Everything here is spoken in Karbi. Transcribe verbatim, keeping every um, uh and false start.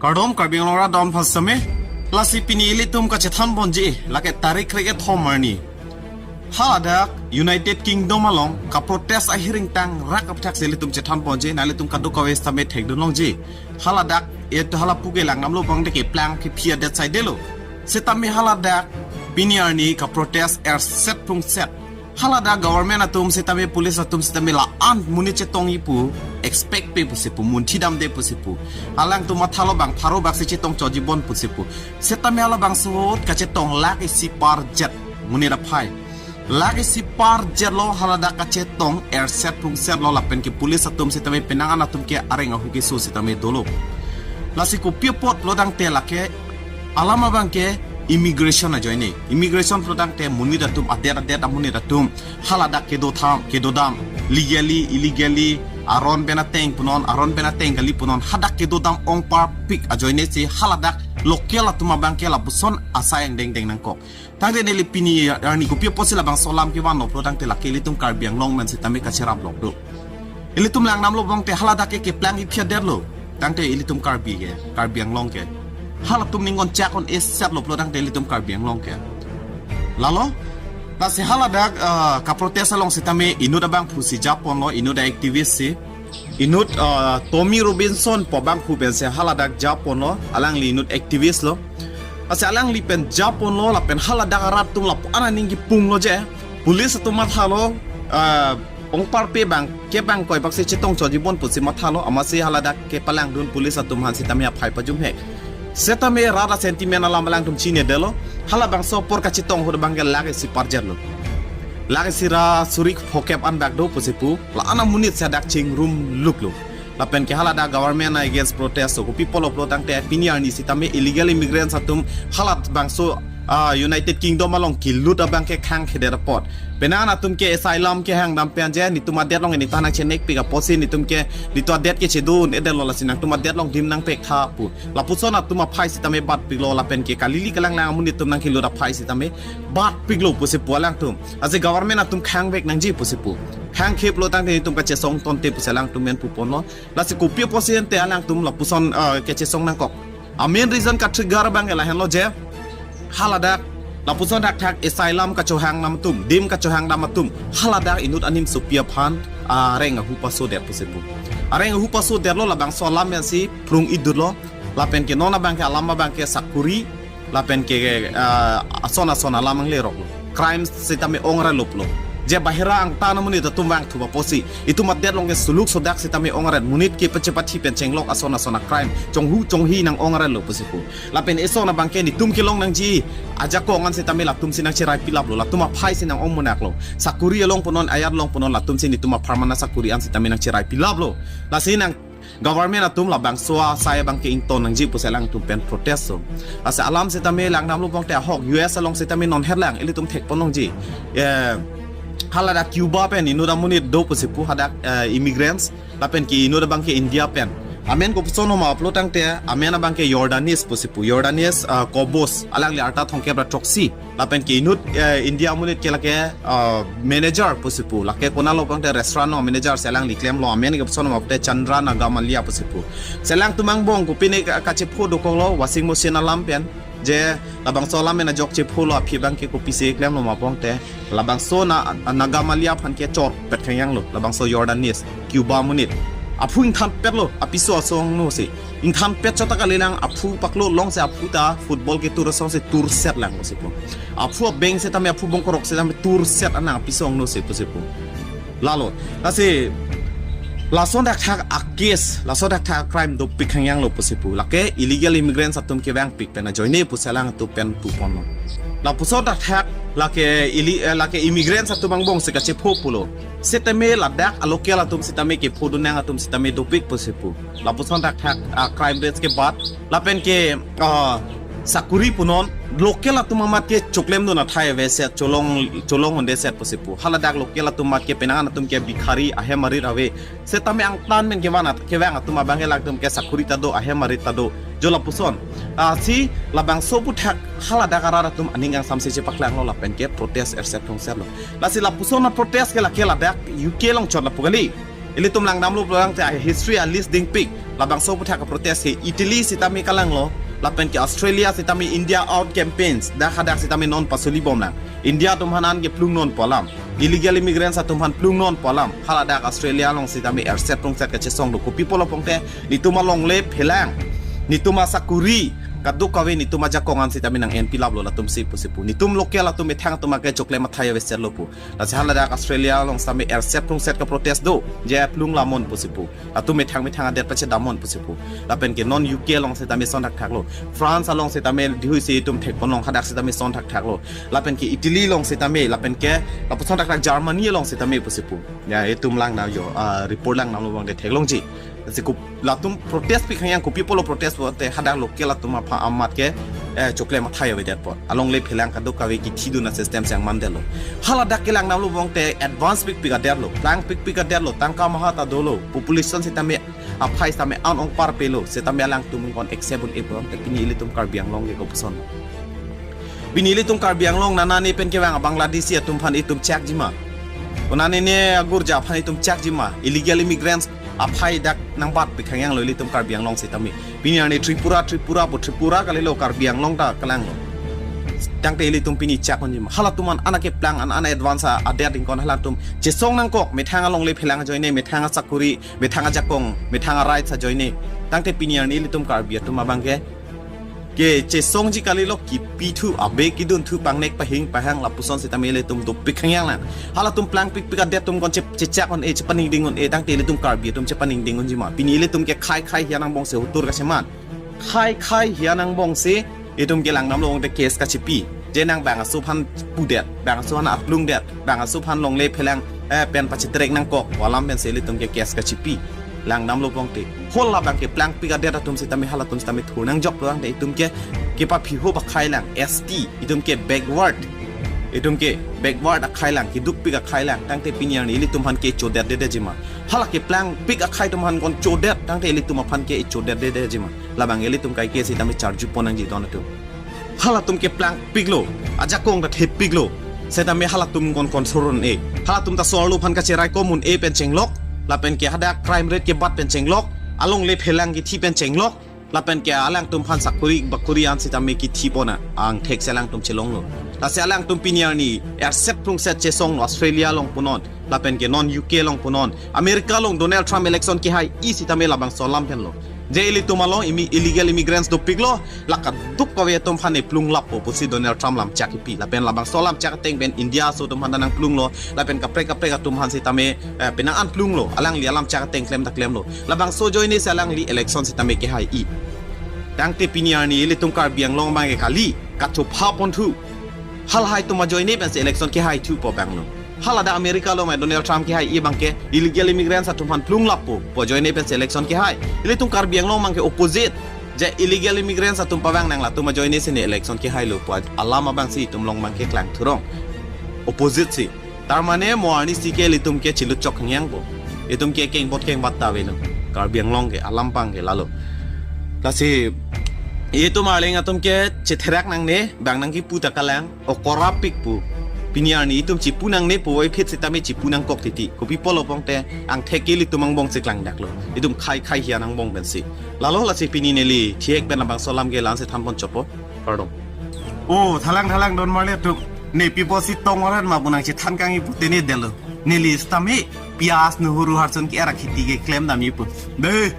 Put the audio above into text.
Kardom Karbi Anglong arat don phasame, lasi pini ilitum kachethan ponji, lake tarik kre-kethom arni haladak United Kingdom along kaprotest ahireng tang rak apthak si ilitum chethan ponji, nanglitum kadokave sitame thekdun longji. Haladak et halapu ke langdamlo bangde keplang kephi adet saidelo. Sitame haladak pini arni kaprotest erset prungset. Haladak government atum sitame police atum sitame la-an monit chetongji pu expect pe pusi pu, munthi damde pusi pu. Alangtum mathalo bang pharo bak si chetong choji bon pusi pu. Sitame halabangso ahut kachetong lakh isi parjet monit aphai. Lakh isi parjetlo haladak kachetong erset prungsetlo lapen ke police atum sitame penang an atum ke areng ahu keso sitame dolo. Lasi kopi apot pulotangte lake alam abang ke immigration ajoine. Immigration pulotangte monit atum adet adet amonit atum haladak kedo tham, kedo dam, legally, illegally, aron pen ateng punon, aron pen ateng kali punon, hadak kedo dam ong parpik ajoine si haladak local atum abang ke lapuson asai angdengdeng nangkok. Tangte neli pini arni kopi apotsi labangso alam kevanlo pulotangte lake ilitum Karbi Anglong men sitame kacherap lok do. Ilitum langdamlo bangte haladak ke keplang iphi adetlo. Tangte ilitum Karbi ke, Karbi Anglong ke, halatum ningon chakon esetlo pulotangte ilitum Karbi Anglong ke. Lalo, lasi haladak ah, kaprotest along sitame inut abangphu si japonlo, inut activist si. Inut ah, Tommy Robinson pu abangphu pensi haladak japonlo, alangli inut activist lo. Lasi alangli pen japonlo lapen haladak arat atum lapu-an aning kipunglo je. Police atum mathalo ah, ong parpe bang ke bang koi bak si chetong choji bon pusi mathalo, amatsi haladak kepalangdun police atum aphan sitame aphai pajumhek. Sitame rat a-sentiment alam alangtum chinedetlo. Halabangso apor kachetong ahut abang ke lakh isi parjetlo. Lakh isi ra suri phokep an bak do pusi pu. La-an amonit si hadak chingrum luklo. Lapen ke haladak government against protest so kopi apotlo pulotangte pini arni sitame illegal immigrants atum halabangso ah, United Kingdom along kelut abang ke khangkhedet apot. Penang an atum ke asylum kehang dam pen je, netum adet along neta nangchenekpik apotsi netum ke, netum adet ke chedun-edetlo lasi nangtum adet along dim nangpek tha pu. Lapuson atum aphai sitame batpiklo lapen ke kalili kalanglang amonit atum nangkelut aphai sitame batpiklo pusi pu alangtum. Lasi government atum khangvek nangji pusi pu. Khangkhe pulotangte netum kachesong tonte pusi alangtum men puponlo. Lasi kopi apotsi ante alangtum lapuson ah, kachesong nangkok. A-main reason katrigger abang ke lahenlo je. Haladak lapuson thakthak asylum kachohang dam atum, dim kachohang dam atum, haladak inut animsopi aphan areng ahu pasodet pusi pu. Areng ahu pasodetlo labangso alam pensi prung-idutlo. Lapen ke non abang ke alam abang ke sakuri, lapen ke ah, ason ason alam angle roklo. Crime sitame ong-arlo pulo. Je bahira angtan amonit atum vangthu apotsi, itum adet along ke suluk sodak sitame ong-aret, monit ke pachepathi pen chenglok ason ason a-crime, chonghu chonghi nang ong-arlo pusi pu. Lapen eson abang ke netum kelong nangji ajakong an sitame latum si nangcherai pilaplo, latum aphai si nang-ong monaklo. Sakuri along punon, ayat along punon, latum si netum apharman asakuri an sitame nangcherai pilaplo. Lasi nang government atum labangso asai abang ke ington nangji pusi alangtum pen protest so. Lasi alam sitame langdamlo bangte ahok U S along sitame non herlang ilitum thekpon longji. Eh, haladak Cuba pen inut amonit do pusi pu hadak eh, immigrants, lapen ke inut abang ke India pen. Amen kopuson ma pulotangte, amen abang ke Jordanese pusi pu, Jordanese ah, Kobos, alangli arta thomkep ra throksi. Lapen ke inut eh, India amonit ke lake ah, manager pusi pu, lake konatlo pulotangte restaurant along manager si alangli klemlo, amen kopuson ma pulotangte Chandra Nagamalia pusi pu. Si alangtum angbong kopine ka- kachepho dokoklo, washing machine alam pen. Je labangso alam pen ajok chepholo, aphi abang ke kopisi klemlo ma pulotangte, labangso na Nagamalia aphan ke chorpet khangyanglo, labangso Jordanese, Cuba amonit. Aphu ingthanpetlo, apiso aso angno si. Ingthanpet chot ta kalilang, aphu paklo longsi aphu ta football ketur asong si turset lang pusi pu. Aphu abeng sitame, aphu bongkorok sitame turset anang apiso angno si pusi pu. Lalo, lasi lason thakthak a-case, lason thakthak a-crime dopik khangyanglo pusi pu. Lake illegal immigrants atum kevangpik pen ajoine pusi alangtum pen puponlo. Lapuson thakthak lake ili, eh, lake immigrants atum angbong si kachepho pulo. Sitame ladak a-local atum sitame kephodun nang atum sitame dopik pusi pu. Lapuson thakthak a-crime rates kebat. Lapen ke ah, sakuri punon, local atum amat ke choklemdun athai aveset, cholong cholong undeset pusi pu. Haladak local atum amat ke penang an atum ke bikhari, ahem arit ave. Sitame angtan pen kevang at- kevang atum abang ke latum ke sakuri ta do, ahem arit ta do. Jo lapuson. Ah, si labangso aphuthak haladak arat atum aning kangsam si chepaklanglo lapen ke protest erset thongserlo. Lasi lapuson a-protest ke lake ladak U K along chot lapu kali. Ilitum langdamlo pulotangte a-history a-list dingpik. Labangso aputhak protest ke Italy sitame kalanglo, lapen ke Australia sitame India out campaigns, dak hadak sitame non pasuli bomlang. India atum aphan an keplung nonpo alam, illegal immigrants atum aphan plung nonpo alam. Haladak Australia along sitame erset prungset kachesong do. Kopi pulo pangte, netum alongle phelang, netum asakuri, kadokave netum ajakong an sitame nang-en pilaplo latumsi pusi pu. Netum local atum methang atum ake chokle mathai aveserlo pu. Lasi haladak Australia along sitame erset prungset kaprotest do, je plung lamon pusi pu. Latum methang methang adet pachedamnon pusi pu. Lapen ke non U K along sitame son thakthaklo. France along sitame dihui si itum thekponlong, hadak sitame son thakthaklo. Lapen ke Italy along sitame, lapen ke lapuson thakthak Germany along sitame pusi pu. Ya, itum lang na yo, ah, report lang nanglo bang de theklongji. Lasi ko latum protest pi khang yang kopi pulo protest pulote hadak local atum aphan amat ke, eh, chokle mathai avedet apot. Alongle phelang kadokave kethidun asystem si ang mandetlo. Haladak kelang nanglo bangte advance pikpik adetlo, plangpikpik adetlo, tangka maha ta dolo, population sitame aphai sitame an ongpar pelo, sitame alangtum kon accept un-e pulote pini ilitum Karbi Anglong ke kopuson. Pini ilitum Karbi Anglong nana ne pen kevang Bangladeshi atum aphan itum chakjima. Konane ne agurja aphan itum chakjima. Illegal immigrants aphai dak nangbat pi khang yanglo ilitum Karbi Anglong sitame. Pini arni Tripura, Tripura pu Tripura kalilo, Karbi Anglong ta kalanglo. Tangte ilitum pini chak unjima. Halatum an ana keplang an ana advance a, adet ingkon halatum chesong nangkok, methang alongle phelang ajoine, methang asakuri, methang ajakong, methang arights ajoine. Tangte pini arni ilitum Karbi atum abang ke kechesongji kalilo, kipi thu, abe kidun thu, pangnek pahing pahang lapuson sitame ilitum dopik khang yanglang. Halatum plangpikpik adet atum kon che, chechak un-e, chepaningding un-e, tangte ilitum Karbi atum chepaningding unjima. Pini ilitum ke khai khai hian angbong si hutur kaseman. Khai khai hian angbong si itum kelang nanglo bangte case kachipi. Je nang bang aso aphan pudet, bang aso aphan aplungdet, bang aso aphan longle phelang, eh, pen pachitrek nangkok, pu alam pensi ilitum ke case kachipi. Lang nanglo bangte. Hala bang keplangpik adet atum sitame halatum sitame thur nangjoklo tangte itum ke kepaphi ho akhai lang, S T, itum ke backward. Itum ke backward akhai lang, kedukpik akhai lang, tangte pini arni ilitum aphan kechodet dedetjima. Hala keplangpik akhai atum aphan kon chodet, tangte ilitum aphan kechodet dedetjima. Labang ilitum kaike sitame charjupon nangji don atum. Halatum keplangpiklo, ajakong ta thepiklo. Sitame halatum kon control un-e. Halatum ta sorlo aphan kacherai komun e pen chenglok, lapen ke hadak crime rate kebat pen chenglok, alongle phelang kethi pen chenglok, lapen ke alangtum aphan sakuri bakuri an sitame kethipon a, angthek si alangtum chelonglo. Lasi alangtum pini arni erset prungset chesonglo, Australia along punon, lapen ke non U K along punon, America along Donald Trump election kehai-i sitame labangso alam penlo. Je ilitum along imi-, illegal immigrants dopiklo, la kadokave atum aphan plung lappo pusi Donald Trump lamchak kipi. Lapen labangso lamchak ateng pen India aso atum aphan ta nangplunglo, lapen kaprek kaprek atum aphan sitame, eh, penang an plunglo, alangli alamchak ateng klem ta klemlo. Labangso ajoine si alangli election sitame kehai-i. Tangte pini arni ilitum Karbi Anglong abang ke kali, kachopha pon thu. Halahai atum ajoine pensi election kehai thupo abanglo. Hala dak America along mai Donald Trump kehai-i abang ke illegal immigrants atum aphan plung lappo pu ajoine pensi election kehai. Ilitum Karbi Anglong abang ke opposite. Je illegal immigrants atum pavang nang latum ajoine si ne election kehailo pu alam abang si itum along abang ke klang thurong. Opposite si. Tar mane mo arni si ke ilitum ke chilut chok khang yangpo. Itum ke kengbot kengbat ta avelo. Karbi Anglong ke alam abang ke lalo. Lasi itum arleng atum ke chetherak nangne, bang nangkipu ta kalang, okora pik pu. Pini arni itum chipu nangne puvoiphit sitame chipu nangkok titi. Kopi pulo pangte angthek ke ilitum angbong si klangdaklo. Itum khai khai hian angbong pensi. Lalo lasi pini neli thiek pen labangso alam ke la-an si thanpon chotpo. Pardon. O, thalang thalang don marli atum. Ne pi pusi tong oran ma pu nangchethan kangji pute ne detlo. Neli sitame piyaj nuhuru harson ke-er akheti ke klem damji pu. De,